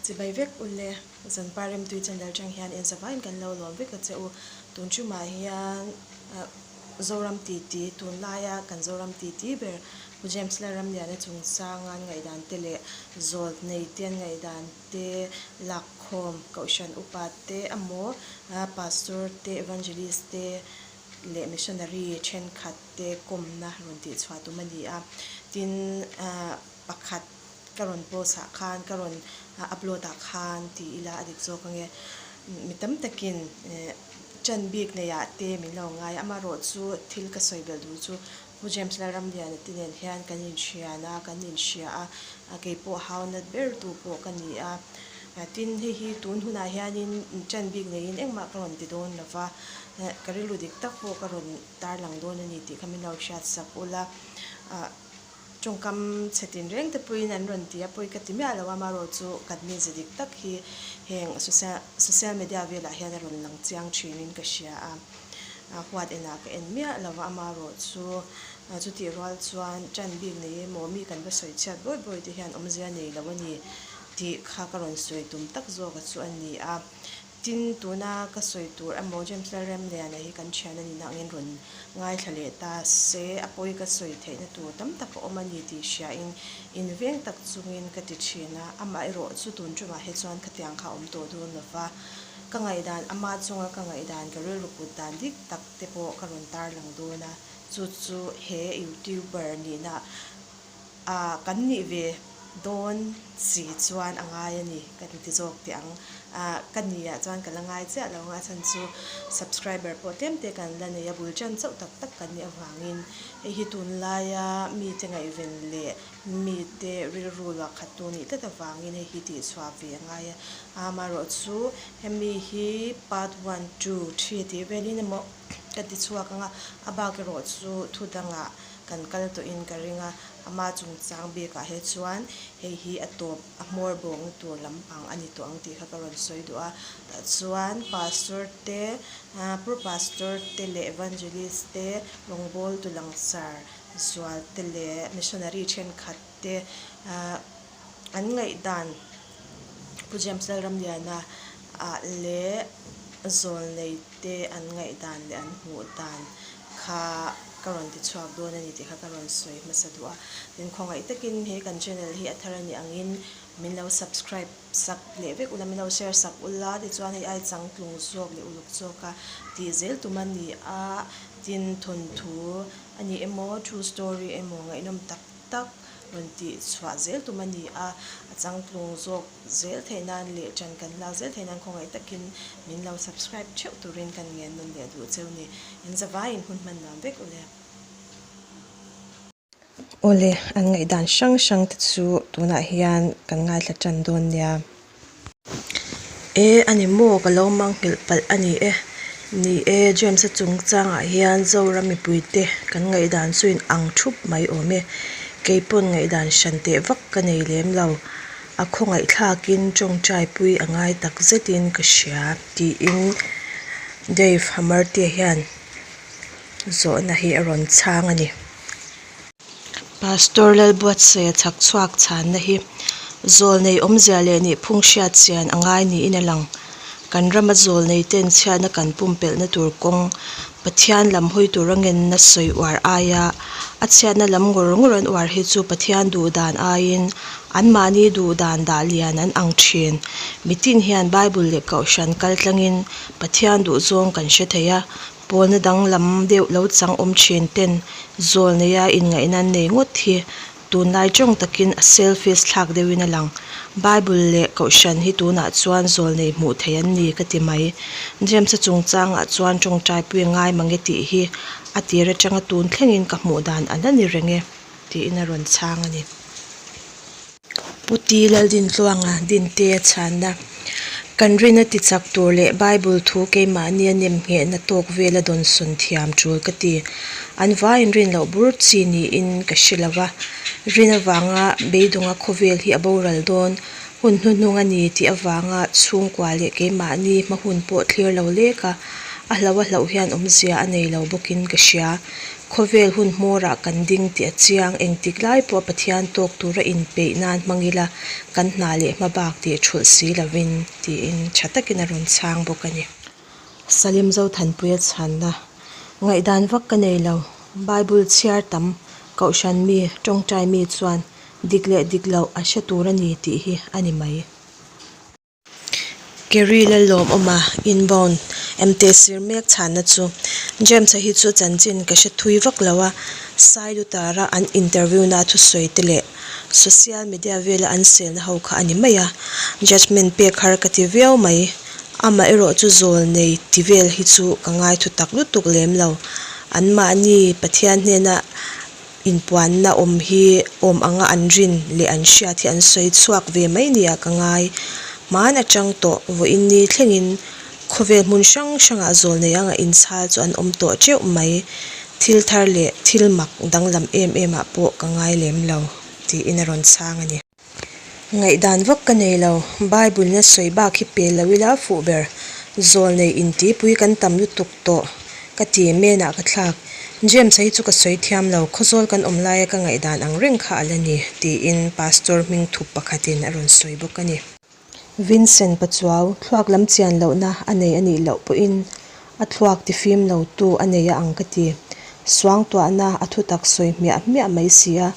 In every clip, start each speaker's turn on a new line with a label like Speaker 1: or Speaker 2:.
Speaker 1: Chibai vek ule, Zanpar Remtui channel tang hian in zavaiin kan lo lawm vek a che u. Tun tumah hian Zoram titi, tunlaia kan Zoram titi ber Pu James Lalramliana chungchanga an ngaihdan te leh Zawlnei te an ngaihdan te lakkhawm Kohhran upa te emaw Pastor te Evangelist te leh Missionary thenkhat te kawmna rawn tihchhuah tum a ni a. Tin, pakhat ka rawn post ah khan ka rawn upload ah khan ti ila a dik zawk ange. Mi tam takin ṭan bik nei ah te min lo ngai a, amaherawh chu thil ka sawi belh duh chu Pu James Lalramliana te nen hian kan inhrian a, kan inhria a, keipawh hau nat ber tu pawh ka ni a. Tin, hei hi tun hunah hianin ṭan bik neiin engmah ka rawn ti dawn lo va, ka rilru dik tak pawh ka rawn tarlang dawn a ni tih kha min lo hriatsak ula. Tawngkam chhe tin reng te pawhin an rawn ti a, pawi ka ti miah lo a, amaherawh chu kan mize dik tak hi heng social media velah hian a rawn lang chiang thinin ka hria a, huat enah ka en miah lo a, amaherawh chu chutih rual chuan tan bik nei emaw mi kan va sawi chhiat bawi bawi te hian awmzia nei lo a ni tih kha ka rawn sawi tum tak zawk a chu a ni a. Tin, tuna ka sawi tur emaw James Lalremliana hi kan thian a nihna angin rawn ngaithla leh ta se, a pawi ka sawi theihna tur tam tak a awm a ni tih hriain inveng tak chungin ka ti thin a, amah erawh chu tun tumah hi chuan khatiang kha a awm tawh dawn lo va, ka ngaihdan ama chunga ka ngaihdan ka rilru put dan dik tak te pawh ka rawn tarlang dawn a, chu chu he YouTuber nihna Ah, kan nih ve dawn si chuan a ngai a ni, ka ti zawk teh ang. Ah, ka ni ah chuan ka la ngai chiah lo ang a chhan chu subscriber pawh tlem te kan la nei a, bul ṭan chauh tak tak kan nih avangin hei hi tunlaia mite ngaihven leh mite rilru luah khat tu nih tlat avangin hei hi tihchhuah ve a ngai a. Amaherawhchu hemi hi part one, two, three tih velin emaw ka ti chhuak ang a, a bak erawh chu thu dangah Kan kal tawhin ka ring a, ama chungchang bikah he chuan hei hi a tawp a hmawr bawkna tur lampang a ni tawh ang tih kha ka rawn sawi duh a. Tah chuan Pastor te, Pro Pastor te leh Evangelist te, rawngbawltu langsar zual te leh Missionary thenkhat te an ngaihdan Pu James Lalramliana ah leh Zawlnei te an ngaihdan leh an hmuh dan kha ka rawn ti chhuak dawn a ni tih kha ka rawn sawi hmasa duh a. Tin, khawngaih takin he kan channel hi a thar a nih angin min lo subscribe sak leh vek ula, min lo share sak ula, tichuan hei ai changtlung zawk leh uluk zawka tih zel tum a ni a. Tin, thawnthu a ni emaw, true story emaw ngaihnawm tak tak rawn tih chhuah zel tum a ni a, a changtlung zawk zel theih nan leh ṭan kan lak zel theih nan khawngaih takin min lo subscribe theuh turin kan ngen nawn leh duh cheu ni. In zavaiin hun hman nuam vek ule. Awle, an ngaihdan hrang hrang te chu tunah hian kan ngaithla ṭan dawn nia. E a ni maw ka lo manghilh palh a ni e. Ni e, James-a chungchangah hian Zoram mipuite kan ngaihdan chu in ang thup mai awm e. Kei pawn ngaihdan hran teh vak ka nei lem lo. A khawngaihthlakin tawngtaipui a ngai tak zetin ka hria tiin Dave Hamartia hian zawhna hi a rawn chhang a ni. Pastor Lalbuatsaia chhak chhuak chhanna hi zawlnei awmzia leh nihphung hriat chian a ngai niin a lang. Kan rama zawlnei ten chhiatna kan pumpelhna tur kawng, Pathian lam hawi tura ngenna sawi uar aia a chhiatna lam ngawr ngawr an uar hi chu Pathian duh dan aiin anmahni duh dan dah lian an ang thin. Mitin hian Bible leh Kohhran kaltlangin Pathian duhzawng kan hre thei a, Pawlna danglam deuh lo chang awm thin ten zawl neia inngaihna an nei ngawt hi tunlai tawng takin a selfish thlak deuhin a lang. Bible leh Kohhran hi tunah chuan zawl nei hmuh theih an ni ka ti mai. James-a chungchangah chuan tawngtaipui a ngai mange tih hi a tir atanga tun thlengin ka hmuh dan a la ni reng e tiin a rawn chhang a ni. Pu Ti Laldintluanga Dinte a chhanna, Kan rin a ti chak tur leh Bible thu keimahni a nem nghehna tawk vela dawnsawn thiam tul ka ti. An vaiin rin loh bur chi niin ka hre lo va, rin avanga beidawnga khawvel hi a boral dawn hun hnuhnung a ni tih avanga chhungkua leh keimahni hma hun pawh thlir lo lek a, a hlo a hloh hian awmzia a nei lo bawkin ka hria. Khawvel hun hmawrah kan ding tih a chiang. Engtik lai pawh Pathian tawk tura inpeih nan hmang ila, kan hna leh hma bak tih thulh si lovin, tiin tha takin a rawn chhang bawk a ni. Salim Zothanpuia chhanna ngaihdan vak ka nei lo. Bible chhiar tam, Kohhran mi, tawngtai mi chuan dik leh dik loh a hre tur a ni tih hi a ni mai. Kerry Lallawmawma inbound MT sir mek chhanna chu James-a hi chu chanchin ka hre thui vak lo a, Sai Lutara an interview na thusawi te leh social media vela an selna ho kha a ni mai a, judgement pek har ka ti viau mai. Amah erawh chu zawl nei ti vel hi chu ka ngai thu tak lutuk lem lo. Anmahni Pathian hnena Inpuanna awm hi awm anga an rin leh an hriat hi an sawi chhuak ve mai nia ka ngai. Hmaan atang tawh vawiin ni thlengin khawvel hmun hrang hrangah zawl nei anga inchhal chu an awm tawh teuh mai. Thil thar leh thil mak danglam em em ah pawh ka ngai lem lo, tiin a rawn chhang a ni. Ngaihdan vak ka nei lo, Bible na sawi bak hi pel lo ila fuh ber. Zawl nei intipui kan tam lutuk tawh ka ti menah ka thlak. James-a hi chu ka sawi thiam lo, khawzawl kan awm laia ka ngaihdan ang reng kha a la ni, tiin Pastor hming thup pakhatin a rawn sawi bawk a ni. Vincent Pachuau, thluak lam chian lohna a nei a nih loh pawhin a thluak tifim lotu a nei a ang ka ti. Suangtuahna a thutak sawi hmiah hmiah mai si a,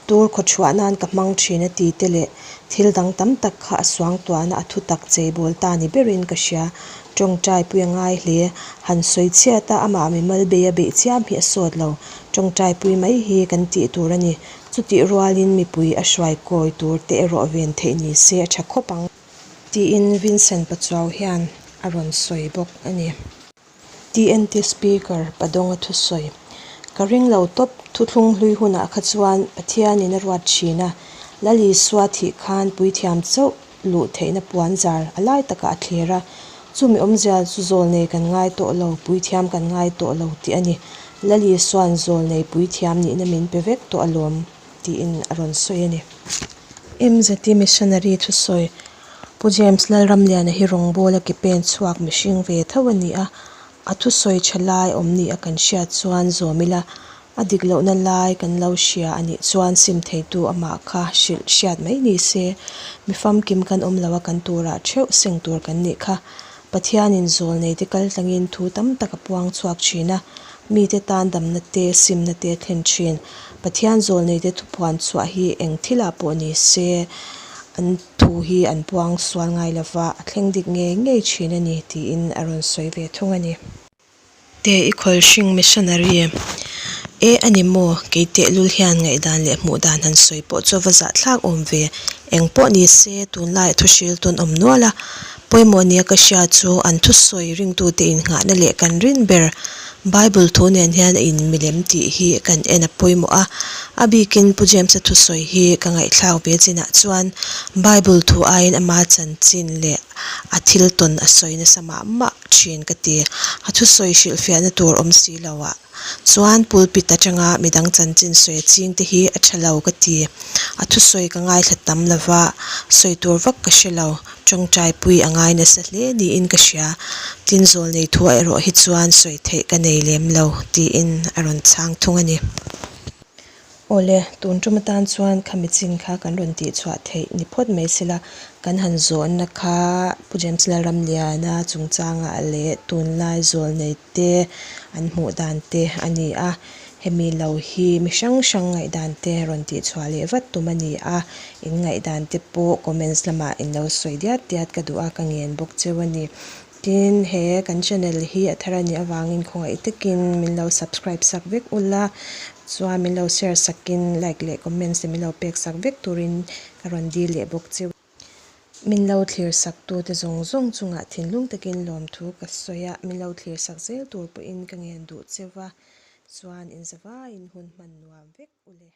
Speaker 1: Tur khawchhuah nan ka hmang thin a ti te leh thil dang tam tak kha a suangtuahna a thutak cheibawl ta ni berin ka hria. Tawngtai pui a ngai hle. Han sawi chhiat a, amah mimal bei a beih chiam hi a sawt lo. Tawngtai pui mai hi kan tih tur a ni. Chutih rualin mipui a hruai kawi tur te erawh ven theih ni se a tha khawp ang. Tiin Vincent Pachuau hian a rawn sawi bawk a ni. TNT Speaker Padawnga thusawi, Ka ring lo tawp, thuthlung hlui hunah kha chuan Pathianin a ruat thin a, Lal Isua thih khan puithiam chauh luh theihna puan zar a lai takah a thlir a, chumi awmzia chu zawlnei kan ngai tawh lo, puithiam kan ngai tawh lo tih a ni. Lal Isua'n zawlnei puithiam nihna min pe vek tawh alawm, tiin a rawn sawi a ni. MZT Missionary thusawi, Pu James Lalramliana hi rawngbawla ke pen chhuak mihring ve tho a ni a, a thusawi tha lai awm ni a kan hriat chuan zawm ila, a dik lohna lai kan lo hria a nih chuan sim theitu amah kha hrilh hriat mai ni se, mi famkim kan awm lo a kan turah theuh seng tur kan nih kha. Pathianin zawlneite kaltlangin thu tam tak a puang chhuak thin a, mite tan damna te, simna te a thlen thin. Pathian zawlneite thupuan chhuah hi eng thilah pawh ni se, an thu hi an puang sual ngai lova, a thleng dik ngei ngei thin a ni tiin a rawn sawi ve thung a ni. Te i khawl hring missionary e a ni maw? Kei tehlul hian ngaihdan leh hmuh dan han sawi pawh chu a va zahthlak awm ve. Eng pawh ni se tunlaiah thu hril tawn awm nual a, pawimawh nia ka hria chu an thusawi ringtute innghahna leh kan rin ber Bible thu nen hian a inmilem tih hi kan en a pawimawh a. A bikin Pu James-a thusawi hi ka ngaihthlak ve chinah chuan Bible thu aiin ama chanchin leh a thil tawn a sawi nasa mah mah thin ka ti. A thusawi hrilhfiahna tur awm si lo ah chuan pulpit atanga midang chanchin sawi a ching te hi a tha lo ka ti. A thusawi ka ngaithla tam lo va, sawi tur vak ka hre lo. Tawngtai pui a ngai nasa hle niin ka hria. Tin zawl nei thu erawh hi chuan sawi theih ka nei lem lo tiin a rawn chhang thung a ni. Awle, tun tum atan chuan khami chin kha kan rawn tihchhuah theih ni phawt mai sela, kan han zawnna kha Pu James Lalramliana chungchangah leh tunlai zawlnei te an hmuh dan te a ni a, hemi lo hi mi hrang hrang ngaihdan te rawn tihchhuah leh vat tum a ni a, in ngaihdan te pawh comments lamah in lo sawi diat diat ka duh a, ka ngen bawk cheu a ni. Tin, he kan channel hi a thar a nih avangin khawngaih takin min lo subscribe sak vek ula, chuan min lo share sakin like leh comments te min lo pek sak vek turin ka rawn dil leh bawk cheu. Min lo thlir sak tute zawng zawng chungah thinlung takin lawmthu ka sawi a, min lo thlir sak zel tur pawhin ka ngen duh cheu a, chuan inzavaiin hun hman nuam vek ule.